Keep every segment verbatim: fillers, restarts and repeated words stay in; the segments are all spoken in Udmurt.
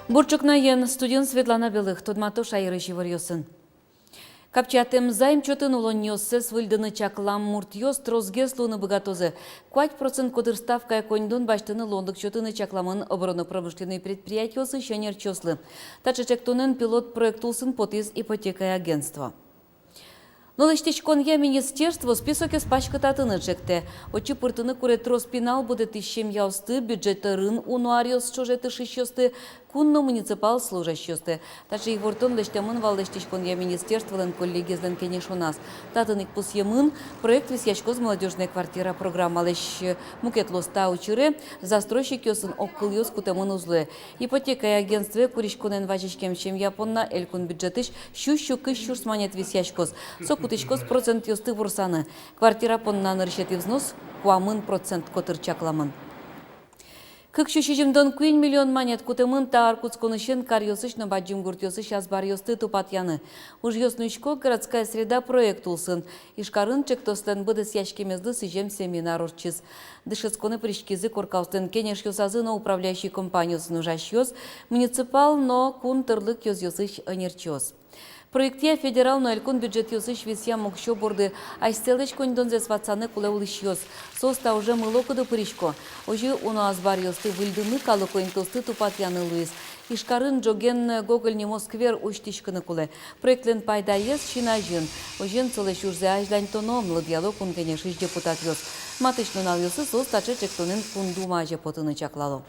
Бур ӵукнаен! Студиын Светлана Белых. Тодмато шаерысь иворъёсын. Капчиятэм займ чотын улонниоссэс выльдыны чаклам муртъёс тросгес луыны быгатозы. Куать процент котыр ставкая коньдон басьтыны луонлык сётыны чакламын оборонно-промышленной предприятиосысь ӧнерчиослы. Таӵе ӵектонэн пилот проект улсын потӥз ипотекая агентство. Но лэсьтӥськонъя министерство списокез паськытатыны ӵектэ. Отчы пыртыны куре трос пинал будэтӥсь семьяосты, бюджет ӧрын уно аръёс ӵоже тыршисьёсты, кун но муниципал служащиосты. Таӵе ивортон лэсьтэмын вал лэсьтӥськонъя министерстволэн коллегиезлэн кенешоназ. Татын ик пусъемын, проект висъяськоз «Молодёжная квартира» программалэсь. Мукет луоз та учыре: застройщикъёсын огкылъёс кутэмын уз луэ. Ипотекая агентствое куриськонэн вазиськем семья понна элькун бюджетысь сю-сю кызь сюрс манет висъяськоз. Со кутӥськоз процентъёсты ворсаны. Квартира понна нырысетӥ взнос куамын процент котыр чакламын. Кык сю сизьымдон куинь миллион манет кутэмын та ар кутсконысен каръёсысь но бадӟым гуртъёсысь азбаръёсты тупатъяны. Ужъёс нуисько «Городская среда» проект улсын. Ижкарын ӵектослэн быдэсъяськемезлы сӥзем семинар ортчиз. Дышетсконэ пыриськизы коркаослэн кенешъёсазы но управляющий компаниосын ужасьёс, муниципал но кун тӧрлык ёзъёсысь ӧнерчиос. Проектъя федерал но элькун бюджетъёсысь висъям уксё борды асьсэлэсь коньдонзэс ватсаны кулэ улӥсьёс. Соос та уже мылокыдо пырисько. Озьы уно азбаръёсты выльдыны, калыко интыосты тупатъяны луиз. Ижкарын ӝоген Гоголь нимо сквер усьтӥськыны кулэ. Проектлэн пайдаез син азьын. Озьыен, солэсь ужзэ азьланьтоно, лыдъяло Кун Кенешысь депутатъёс. Матысь нуналъёсы соос таӵе ӵектонэн Кун Дума азе потыны чаклало.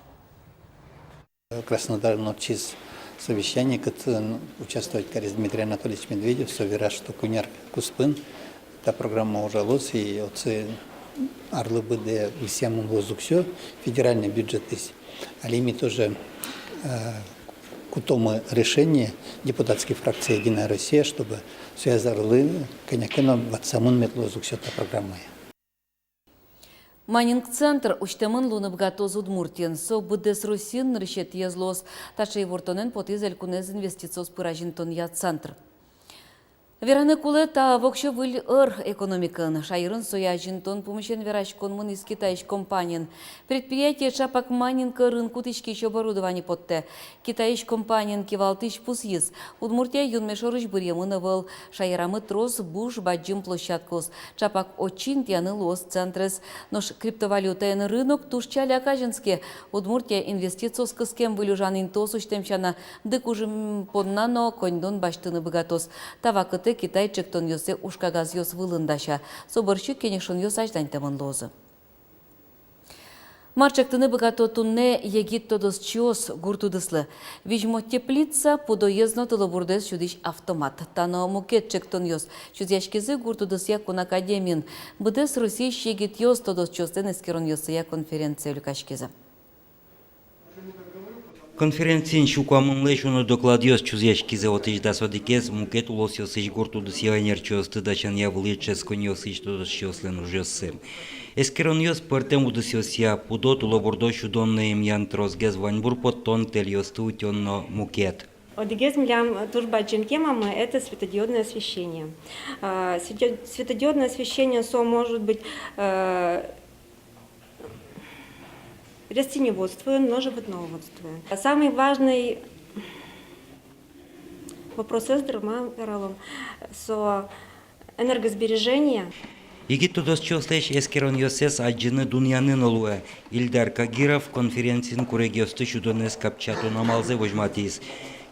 Краснодарын ортчиз совещание, кытын участвовать кариз Дмитрий Анатольевич Медведев. Со вераз, что куинь ар куспын та программа ужалоз, и отчы арлы быдэ висъямын луоз уксё федеральный бюджетысь. Али ми тоже, э, кутомы решение депутатской фракции «Единая Россия», чтобы сояз арлы кӧня ке но ватсамын мед луоз уксё та программае. Майнинг центр усьтэмын луыны быгатоз Удмуртиын. Со быдэс Россиын нырысетӥез луоз. Таӵе ивортонэн потӥз элькунэз инвестициос пыр азинтонъя центр. Вераны кулэ, та воксё выль ӧр экономикаын. Шаерын сое азинтон пумысен вераськон мынӥз Китайысь компаниен. Предприятие ӵапак майнинг ӧрын кутӥськись оборудование поттэ. Китайысь компаниен кивалтӥсь пусйиз: Удмуртия юнме шорысь быръемын ӧвӧл, шаерамы трос буш бадӟым площадкаос. Ӵапак отчы интыяны луоз центрез. Нош криптовалютаен рынок туж ӵаляк азинске. Удмуртия инвестициос кыскем, выль ужан интыос усьтэм сяна, дык ужын понна но коньдон басьтыны быгатоз. Та вакытэ Китай ӵектонъёссэ ужкагазъёс вылын дася. Со бӧрсьы кенешонъёс азьланьтэмын луозы. Мар ӵектыны быгато туннэ егит тодосчиос гурт удыслы? Визьмо теплица, пудоез но тылобурдоез сюдӥсь автомат. Та но мукет ӵектонъёс чузъяськизы гурт удысъя кун академиын. Быдэс Россиысь егитъёс тодосчиослэн эскеронъёссыя конференцие люкаськизы. Конференциын сю куамынлэсь уно докладъёс чузъяськизы. Отысь дас одӥгез мукет улосъёсысь гурт удысъя ӧнерчиосты дасянъя вылӥ ӵектонъёсысь тодосчиослэн ужъёссы. Эскеронъёс пӧртэм удысъёсъя: пудо, тылобурдо сюдон но эмъян, тросгес ваньбур поттон, тэльёсты утён но мукет. Одӥгез милям туж бадӟым темамы — это светодиодное освещение. А, свете-, светодиодное освещение, со может быть, э, растениеводствоын но животноводствоын. А самый важный вопросэз, дыр, ма каралом, со энергосбережение. Егит тодосчиослэсь эскеронъёссэс адӟыны, дунъяны но луэ. Ильдар Кагиров конференциын курегъёсты сюдонэз капчиятон амалзэ возьматӥз.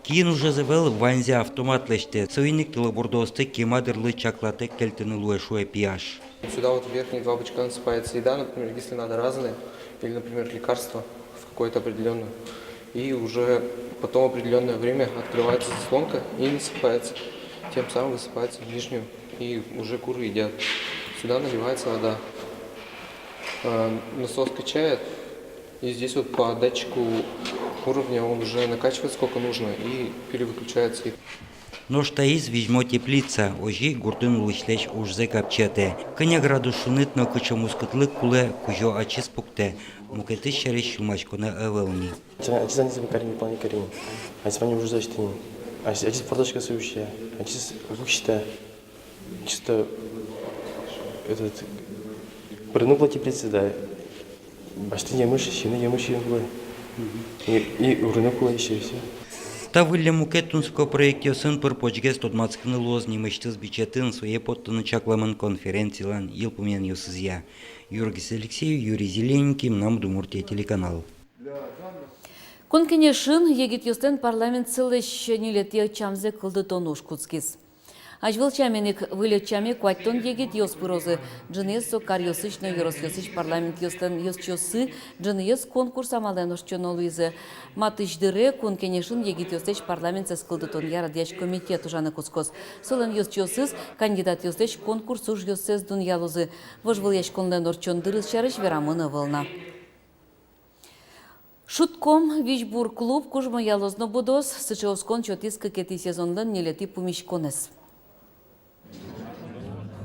Киын ужез ӧвӧл, ваньзэ автомат лэсьтэ. Соин ик тылобурдоосты кема дырлы чаклатэк кельтыны луэ, шуэ пияш. Сюда вот в верхние два бычка насыпается еда, например, если надо разные, или, например, лекарства в какое-то определённое. И уже потом определённое время открывается заслонка и насыпается. Тем самым высыпается в нижнюю, и уже куры едят. Сюда наливается вода. Э, насос качает, и здесь вот по датчику уровня он уже накачивает сколько нужно и перевыключается. Нош таиз визьмо теплица, озьы гуртын улӥсьлэсь ужзэ капчиятэ. Кӧня градус шуныт но кыӵе мускытлык кулэ, кузё ачиз пуктэ, мукетыз сярысь сюлмаськоно ӧвӧл ни. Ачиз, ачиз ини вань карыны, плане карыны. Ачиз вань ужзэ ачиз тыни. Ачиз, ачиз форточкаосы усьтэ, ачиз уг усьты. Чисто этот, пырыны кулэ теплицае, да. Басьтыны емыш, сиыны емыш сиыны кулэ. И, и урыны кулэ ещё, ещё. Та выллем мукет тунсыко проектъёсын пыр-почгес тодматскыны луоз нимысьтыз бичетын, сое поттыны чакламын конференциялэн йылпумъянъёсызъя. Юргис Алексеев, Юрий Зелененький, «Мынам Удмуртие» телеканал. Кун Кенешын егитъёслэн парламентсылэсь ньылетӥ ӧтчамзэ кылдытон уж кутскиз. Азьвыл сямен ик, выль ӧтчаме куатьтон егитъёс пырозы. Ӝыныез со каръёсысь но ёросъёсысь парламентъёслэн ёзчиоссы, ӝыныез конкурс амалэн ортчоно луизы. Матысь дыре Кун Кенешын егитъёслэсь парламентсэс кылдытонъя радъясь комитет ужаны кутскоз. Солэн ёзчиосыз кандидатъёслэсь конкурс ужъёссэс дунъялозы. Вожвылъяськонлэн ортчон дырыз сярысь верамын ӧвӧл на. «Шудком» визьбур клуб кужмоялоз но будоз. Сыӵе оскон сётӥз кыкетӥ сезонлэн ньылетӥ пумиськонэз.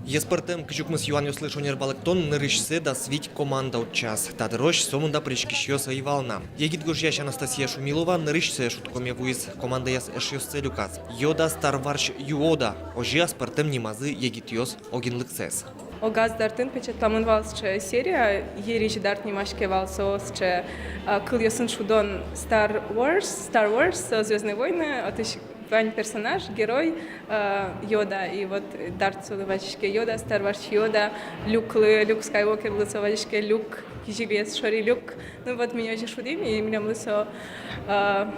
Йӧспӧртэм кызь укмыс юанъёслы шонер валэктон нырысьсэ дас вить команда утчаз. Та дырозь сомында пыриськисьёс ӧй вал на. Егит гожъясь Анастасия Шумилова нырысьсэ «Шудкоме» вуиз, командаяз эшъёссэ люказ. «Йода Стар Варсь Юода», озьы аспӧртэм нимазы егитъёс огинлыксэс. Огаз дартын печатламын вал сыӵе серия, «Йырысь дарт» нимаське вал со, сыӵе, а, кылъёсын шудон Star Wars, Star Wars, со «Звёздные войны», отысь вань персонаж, герой, а, Йода, и вот дарт солы вазиське Йода, Стар Варсь Йода, Люклы, Люк Скайуокерлы со вазиське Люк, кизилиез шори Люк. Ну вот, ми озьы шудӥм, и милемлы со, а,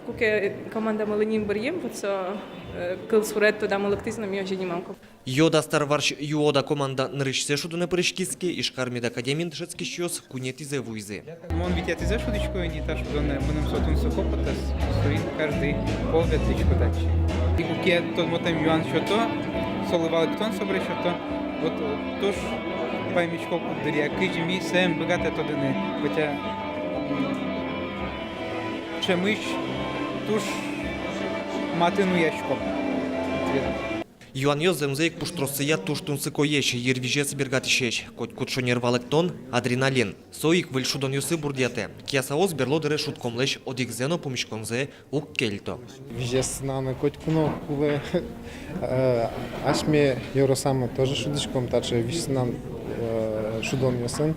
куке командамылы ним быръим, вот со, э, кылсурет тодамы лыктӥз, но ми озьы нимам. «Йода Стар Варсь Юода» команда нырысьсэ шудонэ пыриськиз ке, Ижкар медакадемиын дышетскисьёс куинетӥзэ вуизы. Мон витетӥзэ шудӥсько ини та шудонэ, мыным со тунсыко потэ, соин каждый пол ветлӥсько татчы. И куке тодмотэм юан сёто, солы валэктон собере сёто. Вот, э, туж паймисько куддыръя, кызьы ми сое ӧм быгатэ тодыны, хотя, м, ӵемысь туж матын уяськом. Юанъёс зэмзэ ик пуштроссыя туж тунсыкоесь, йырвизез бергатӥсесь. Котькуд шонер валэктон — адреналин. Со ик выль шудонъёсы бурдъятэ. Киясаос берло дыре «Шудкомлэсь» одӥгзэ но пумиськонзэ уг кельто. Визез сынаны котьку но кулэ. Э, асьме ёросамы тоже шудӥськом таӵе визь сынан, э, шудонъёсын.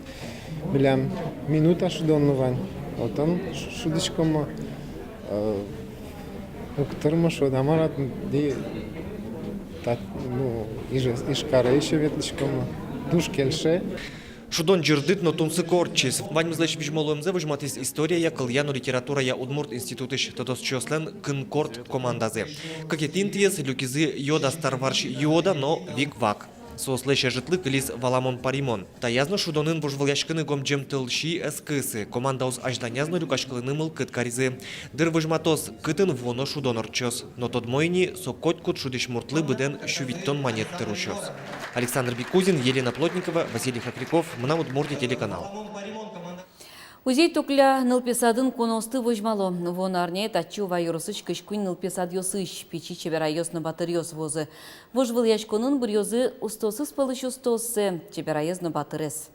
Милям «Минута» шудон но вань, отын ш-, шудӥськом. Э, уг тырмы шуод-а, мар-а, ди, та-, ну, Иж-, Ижкаре ещё ветлӥськом, туж кельше. Шудон ӟырдыт но тунсыко ортчиз. Ваньмызлэсь визьмо луэмзэ возьматӥз историяя, кылъя но литературая удмурт институтысь тодосчиослэн «Кынкорт» командазы. Кыкетӥ интыез люкизы «Йода Стар Варсь Юода» но «Вик-Вак». Соослэсь ӧжытлы кылиз валамон-паримон. Таяз но шудонын вожвылъяськыны гомӟем тылси ӧз кысы. Командаос азьланяз но люкаськылыны мылкыд каризы. Дыр возьматоз, кытын вуоно шудон ортчоз. Но тодмо ини, со котькуд шудӥсь муртлы быдэн сю витьтон манет тыр усёз. Александр Бекузин, Елена Плотникова, Василий Хохряков, «Мынам Удмуртие» телеканал. Узей-Тукля нылписадын куноосты возьмало. Вуоно арняе татчы Ува ёросысь кызь куинь нылписадъёсысь пичи чеберайёс но батыръёс вуозы. Вожвылъяськонын быръёзы устоосыз пӧлысь устооссэ, чебераез но батырез.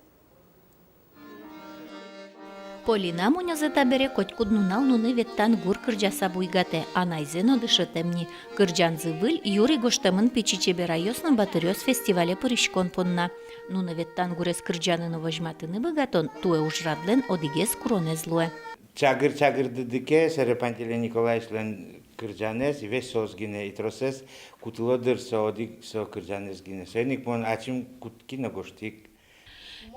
Полина мунёзэ табере котькуд нунал нуны веттан гур кырӟаса буйгатэ, анайзэ но дышетэм ни. Кырӟанзы выль, юри гожтэмын пичи чеберайёс но батыръёс фестивале пыриськон понна. Нуны веттан гурез кырӟаны но возьматыны быгатон туэ ужрадлэн одӥгез куронэз луэ. Чагыр-чагыр дыдыке, сэре Пантелей Николаевичлэн кырӟанэз, весь соос гинэ, и тросэз кутыло дыр со одӥг со кырӟанэз гинэ. Соин ик мон ачим кутски но гожтӥ ик.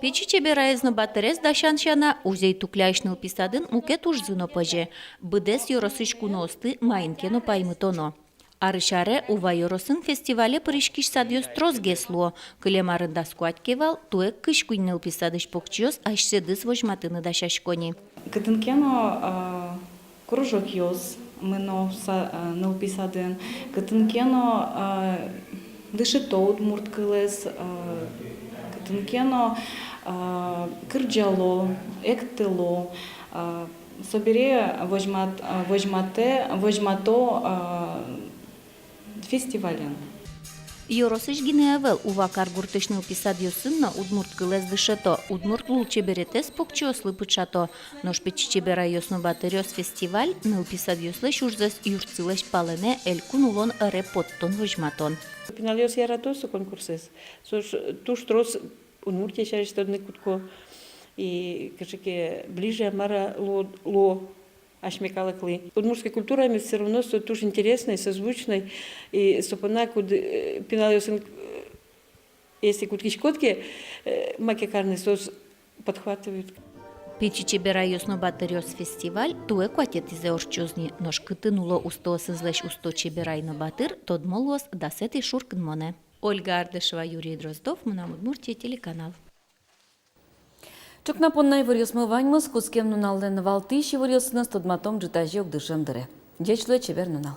Пичи чебераез но батырез дасян сяна, Узей-Тукляысь нылписадын мукет ужзы но пӧзе. Быдэс ёросысь куноосты маин ке но паймытоно. Арысь аре Ува ёросын фестивале пыриськись садъёс тросгес луо. Кылем арын дас куать ке вал, туэ кызь куинь нылписадысь покчиос асьсэдыз возьматыны дасясько ни. Кытын ке но, а, кружокъёс мыно са-, а, нылписадын, кытын ке но, а, дышето удмурт кылэз, а, кытын ке но, а, кырӟало, эктыло, а, собере возьмат-, а, возьматэ, возьмато, а, фестивален. Ёросысь гинэ ӧвӧл, Ува каргуртысь нылписадъёсын но удмурт кылэз дышето, удмурт лулчеберетэз покчиослы пыӵато. Нош пичи чеберайёс но батыръёс фестиваль нылписадъёслэсь ужзэс юртсылэсь палэнэ, элькун улон ӧре поттон-возьматон. Пиналъёс ярато со конкурсэз. Со ж туж трос Удмуртия сярысь тодыны кутско. И кыӵе ке ближе мар-а луо, луо асьме калыклы. Удмуртской культурамес всё равно со туж интересной, созвучной. И со понна куд-, э, пиналъёсын, э, если кутскиськод ке, э, маке карны, соос подхватывают. «Пичи чеберайёс но батыръёс» фестиваль туэ куатетӥзэ ортчоз ни, нош кытын уло устоосызлэсь усто чеберай но батыр, тодмо луоз дасэтӥ шуркынмонэ. Ольга Ардашева, Юрий Дроздов, «Мынам Удмуртие» телеканал. Ӵукна понна иворъёсмы ваньмыз. Кутскем нуналлэн валтӥсь иворъёсыныз тодматом ӝытазе ук дышем дыре. Ӟеч луэ, чебер нунал.